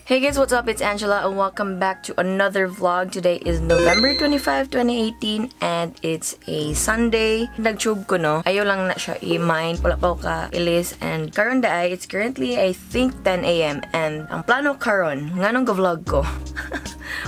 Hey guys, what's up? It's Angela and welcome back to another vlog. Today is November 25, 2018 and it's a Sunday. Nagtube ko, no? Ayaw lang na siya i-mind. Wala pa ko ka-ilis and karon daay, it's currently I think 10 a.m. and ang plano karon, nganong ga-vlog ko?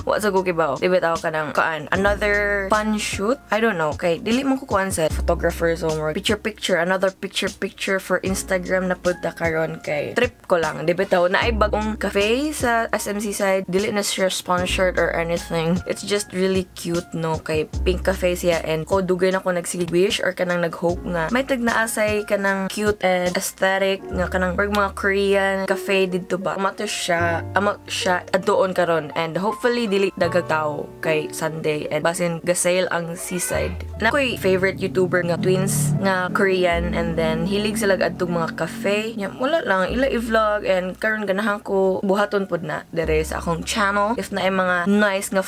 Wa sa ko kibaw. Di ba tao ka ng kaan? Another fun shoot? I don't know. Kay dili man ko kuan sa photographer so more picture picture, another picture picture for Instagram na pud ta karon kay trip ko lang. Di ba tao naay bagong cafe sa SMC side, dili na siya sponsored or anything. It's just really cute, no? Kay pink cafe siya and ko dugay na ko nagsige wish or kanang nag-hope nga may tag naasay kanang cute and aesthetic nga kanang mga Korean cafe didto ba. Amato siya, ama siya adoon karon and hopefully dili daghang tao kay Sunday and basin ga-sale ang seaside. Na ko'y favorite YouTuber nga twins nga Korean and then hilig sila adtong mga cafe. Nya wala lang ila i-vlog and karon ganahan ko buhaton pod na dere sa akong channel if naay mga nice nga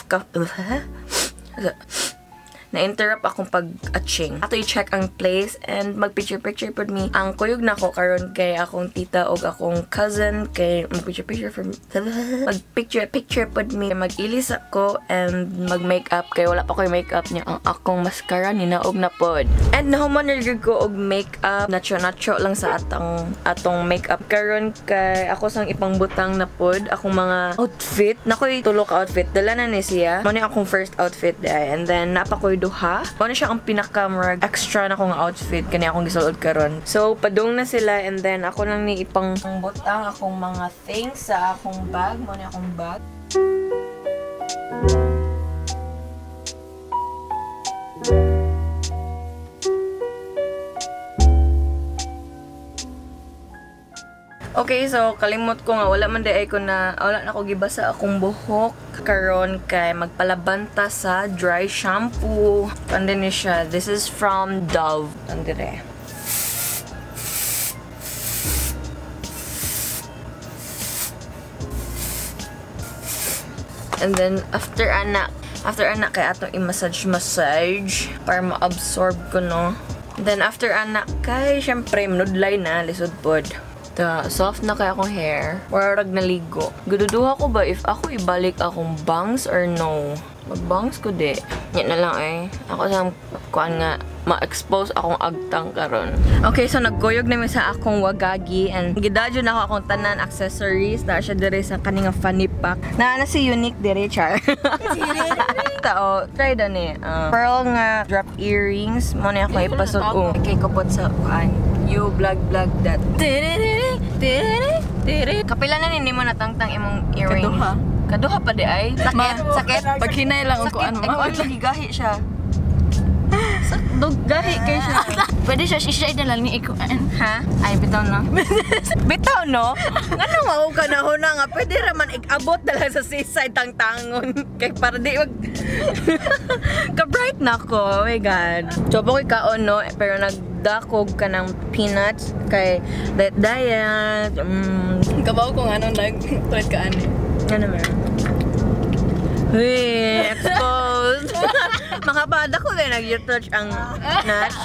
na-interrupt akong pag-atching. Ato i-check ang place and mag-picture-picture pod mi. Ang kuyog na ko karon kay akong tita og akong cousin kay mag-picture-picture for mag-picture-picture pod mi. Mag-ilis ako and mag-makeup kay wala pa ko'y makeup niya. Ang akong mascara ninaog na pod. And nahuman na ko og makeup. Nacho-nacho lang sa atong makeup karon kay ako sang ipangbutang na pod akong mga outfit. Nakoy tulo ka outfit. Dala na ni siya. Mo ni akong first outfit diay. And then napa ko'y duha. Ano siya ang pinaka murag extra na akong outfit kani akong gisuot karon. So padung na sila and then ako lang ni ipang butang akong mga things sa akong bag. Mo ni akong bag. Okay, so kalimot ko nga wala man di ko na wala na ko gibasa akong buhok karon kay magpalabanta sa dry shampoo. Pande ni siya. This is from Dove. Pandire. And then after anak kay atong i-massage massage para ma-absorb ko, no. Then after anak kay syempre manudlay na lisod pod. Ta soft na kaya akong hair. Warag naligo. Gududuha ko ba if ako ibalik akong bangs or no? Mag-bangs ko di. Yan na lang eh. Ako sa kuan nga ma-expose akong agtang karon. Okay, so naggoyog na mi sa akong wagagi and gidadyo na ako akong tanan accessories na siya dire sa kaning fanny pack. Naa na si unique dire char. Tao, try da ni. Pearl nga drop earrings mo ni ako ipasod o. Okay, kupot sa kuan. You vlog vlog that. Kapila na ni mo natangtang imong earrings. Kaduha. Kaduha pa di ay. Sakit, sakit. Paghinay lang og kuan mo. Sakit, gahi siya. Gahi kay siya. Pwede siya siya na lang ni ikuan. Ha? Ay, bitaw na. Bitaw no? Ngano mao ka na huna nga pwede ra man ikabot na lang sa seaside tangtangon kay para di wag ka-bright na ko. Oh my God. So ko'y kaon no, pero nagdakog ka ng peanuts kay diet diet. Kabaw ko nga nung nag-toilet ka ani. Ano meron? Uy, exposed! Makabada ko din nag-touch ang nuts.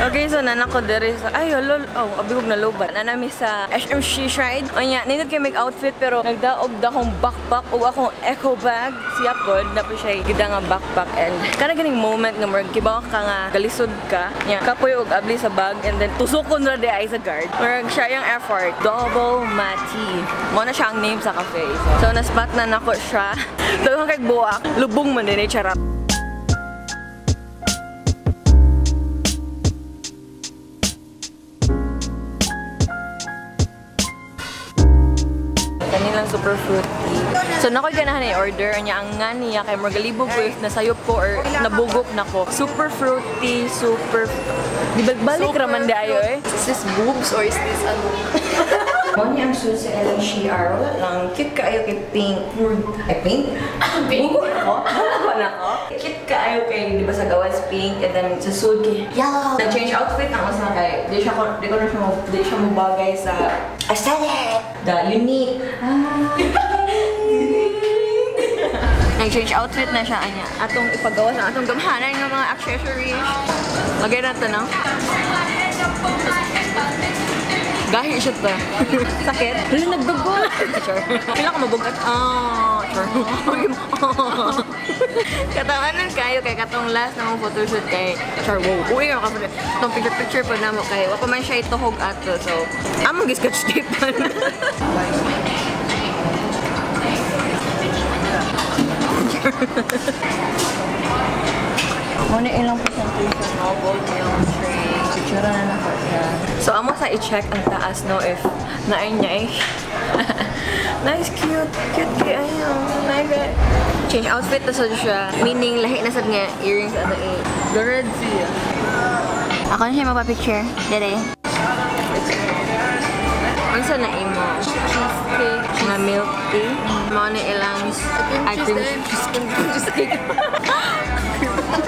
Okay, so nanak ko diri sa ay lol, oh abigog na lobat. Nanami sa SMC Shrine. Onya, nindot kay make outfit pero nagdaog da akong backpack ug akong eco bag. Siya pod na po siya gida nga backpack and kana ganing moment nga murag kibaw ka nga galisod ka. Nya, kapoy og abli sa bag and then tusukon ra di ay sa guard. Murag siya yung effort. Double Mati. Mo na siya ang name sa cafe. So na-spot na nako siya. Daghang kay buwak, lubong man dinhi charot. Kanilang super fruity. So nakoy ganahan i-order niya ang nga niya kay murag galibog ko if nasayop ko or nabugok na ko. Super fruity, super di balik ra man di ayo eh. Is this boobs or is this ano? Mo niya ang suit sa LHR. Wala lang. Cute kaayo kay pink. Ay, pink? Pink? Ako? Wala ko? Cute kaayo kay, di ba sa gawas pink and then sa suit kay yellow. Nag-change outfit ang usa kay di siya ko, di ko na siya mo, di siya mo bagay sa aesthetic. The unique. Nag-change outfit na siya anya. Atong ipagawas ang atong gamhanan ng mga accessories. Lagay na to, no? Gahi siya ta. Sakit? Hala, nagdugo. Sure. Kailan ka mabugat? Ah, sure. Katawanan kayo kay katong last na mong photoshoot kay Char, wow. Uy, ka pa. Itong picture-picture pa na mo kay wa pa man siya ituhog ato. So, among gi-sketch tape. Muna ilang presentation, no? Gold milk tray. Picture na na ko siya. So, amo sa i-check ang taas, no? If naay niya eh. Nice, cute. Cute kay ayo. Nice. Change outfit na sad siya. Meaning, lahi na sad nga earrings ato eh. The red siya. Ako na siya mapapicture. Dere. Unsa na imo? Cheesecake. Nga milk tea. Mao na ilang Cream cheesecake.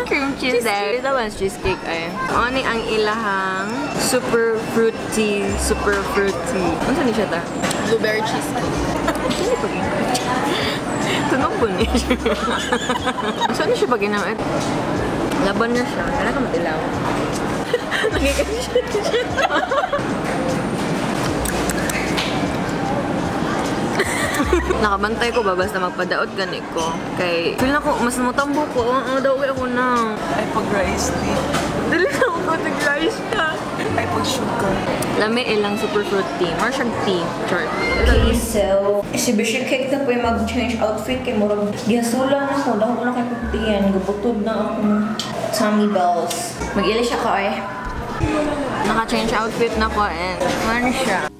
Cream cheese there. Ito one's cheesecake ay. Mao ni ang ilahang super fruity, super fruity. Unsa ni siya ta? Blueberry cheesecake. Sino pag tunog po niya siya. Saan siya pag inamit? Laban na siya. Kailangan ka matilaw. Nagiging siya. Nakabantay ko ba basta magpadaot gani ko. Kay feel na ko mas mutambo ko. Oo, daw ako na. Ay pag rice tea. Dili na ako nag-rice ka. Ay pag sugar. Lami ilang super fruit tea. More siyang tea. Char. Okay, so, si Bishop Cake na po yung mag-change outfit kay murag gihasula na ko. Dahil ko na kay pagtiyan. Gabutod na akong tummy bells. Mag-ilis ako eh. Naka-change outfit na ko and ano siya.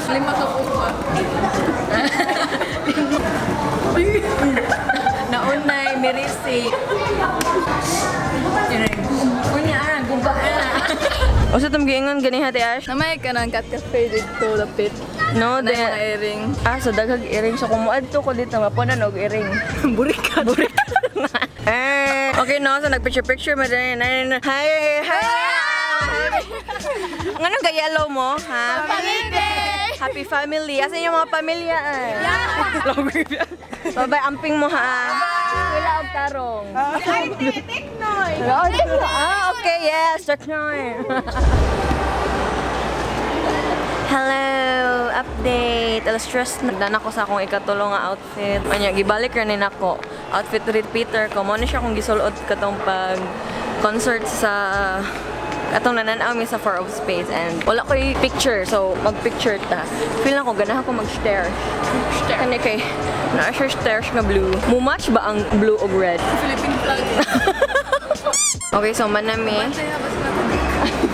Lima ka po ba? Naunay, mirisi. Unya arang guba na. Usa tong giingon gani hati Ash? Namay ka ng cat cafe dito lapit. No, Na de. mga earring. Ah, so daghag earring. So kung moadto ko dito, mapunan og earring. Burikat. Burikat. Eh, okay no, so nagpicture-picture mo din. Hi, hi. Nganong ga yellow mo, ha? Happy family. Asan yung mga pamilya ay? Yeah. Bye-bye, amping mo ha. Wala og tarong. Ay, teknoy. Ah, okay, yes, teknoy. Hello, update. Alas stress na. Nagdana ko sa akong ikatulong nga outfit. Anya, gibalik ra ni nako. Outfit repeater ko. Mo ni siya kung gisulot katong pag concert sa atong nananaw mi sa Four of Spades and wala ko'y picture, so mag-picture ta. Feel na ko ganahan ko mag-stairs. Kani kay naa siya stairs nga blue. Mo match ba ang blue og red? Philippine flag. Okay, so manami.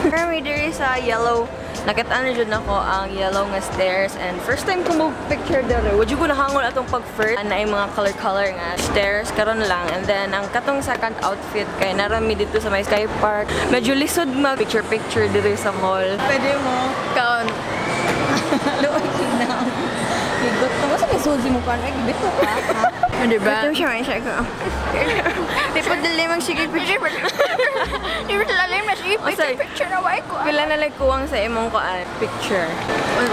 Kami diri sa yellow. Nakita na jud nako ang yellow nga stairs and first time ko mo picture dere. Would you go nahangol atong pag first na yung mga color-color nga stairs karon lang and then ang katong second outfit kay narami dito sa may Sky Park. Medyo lisod mag picture picture dito sa mall. Pwede mo. Kaon. Luoy na. Ligot to. Masa may sulti mo pa? Ay, gibito ka. Diba? Ito siya, may siya ko. Di pa dali mag-sige picture. Di ba lalim na sige picture, picture na way ko. Pila na lang kuwang sa imong kuan picture.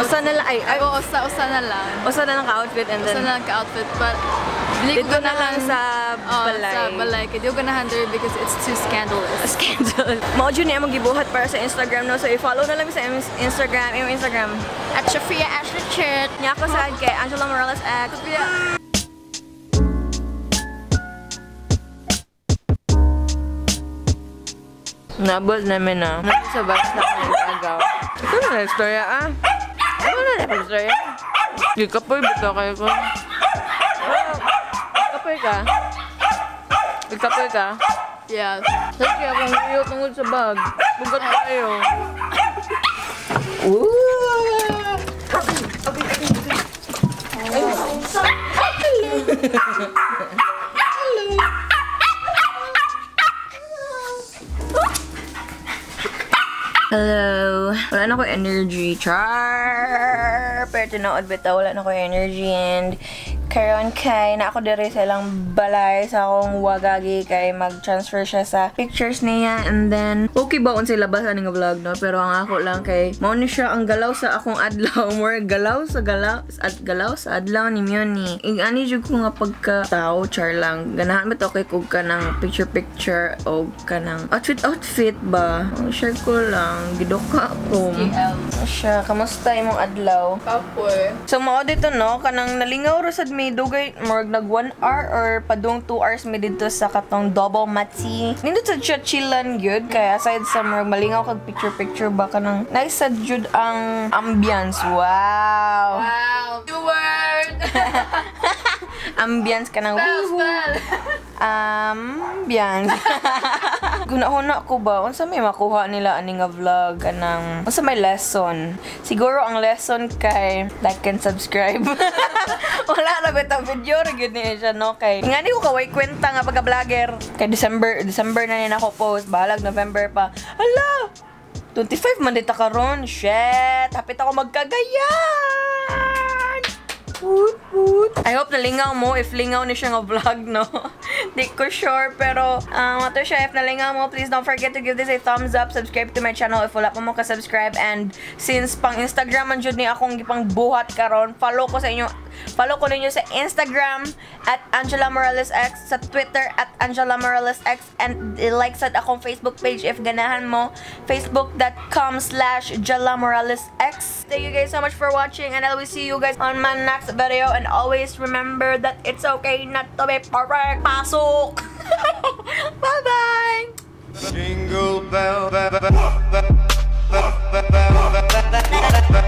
Usa na lang ay, ay Oo, usa na lang. usa na lang ka outfit and Usa then na lang ka outfit but dili dito ko na lang sa Oh, balay. sa balay. Kaya di ko ganahan diri because it's too scandalous. Scandal. Mao jud ni among gibuhat para sa Instagram no. So i-follow na lang mi sa Instagram, imong Instagram. At Sophia Ashley Chert. Nya ako sa kay Angela Morales X. Sophia. Nabot namin na. Nasa bus na kami agaw. Ito na istorya ah. Ito na na istorya. Di kapoy bitaw kayo ko. Kapoy ka? Kapoy ka? Yeah. Sige, akong iyo tungod sa bag. Bugat kayo. Ooh! Hello. Wala na ko energy. Char! Pero tinuod bitaw, wala na ko energy and Karon kay na ako diri sa ilang balay sa akong wagagi kay mag-transfer siya sa pictures niya, and then okay ba unsay labas ani nga vlog, no? Pero ang ako lang kay mao ni siya ang galaw sa akong adlaw, more galaw sa galaw at galaw sa adlaw ni Muni. Ing-ani jud ko nga pagka tao, char lang. Ganahan ba to kay kog kanang picture picture o kanang outfit outfit ba? Ang share ko lang giduka ko. TL. Siya, kamusta imong adlaw? Kapoy. So mao dito, no, kanang nalingaw ra sad mi dugay, murag nag 1 hour or padung 2 hours mi didto sa katong Double Matty. Nindot sad siya, chillan gyud, kaya aside sa murag malingaw kag picture picture ba, kanang nice sad jud ang ambience. Wow. Wow. New word. Ambience kanang Spell, woohoo. spell. Ambience. Guna-huna ko ba, unsa may makuha nila ani nga vlog, kanang unsa may lesson? Siguro ang lesson kay like and subscribe. Wala ra bitaw, video ra gyud niya siya, no, kay ngani ko kaway kwenta nga pagka vlogger. Kay December December na ni nako post, bahalag November pa. Hala! 25 man dita karon. Shit! Hapit ako magkagayan! Woot, woot. I hope nalingaw mo if lingaw ni siya nga vlog, no? Di ko sure, pero ato siya, if nalingaw mo, please don't forget to give this a thumbs up, subscribe to my channel if wala pa mo ka-subscribe, and since pang Instagram man jud ni akong gipang buhat karon, follow ko ninyo sa Instagram @AngelaMoralesX, sa Twitter @AngelaMoralesX, and like sa akong Facebook page if ganahan mo, facebook.com/JelaMoralesX. Thank you guys so much for watching, and I will see you guys on my next video, and always remember that it's okay not to be perfect. Pasok! Bye-bye! Jingle bell, bell, bell, bell.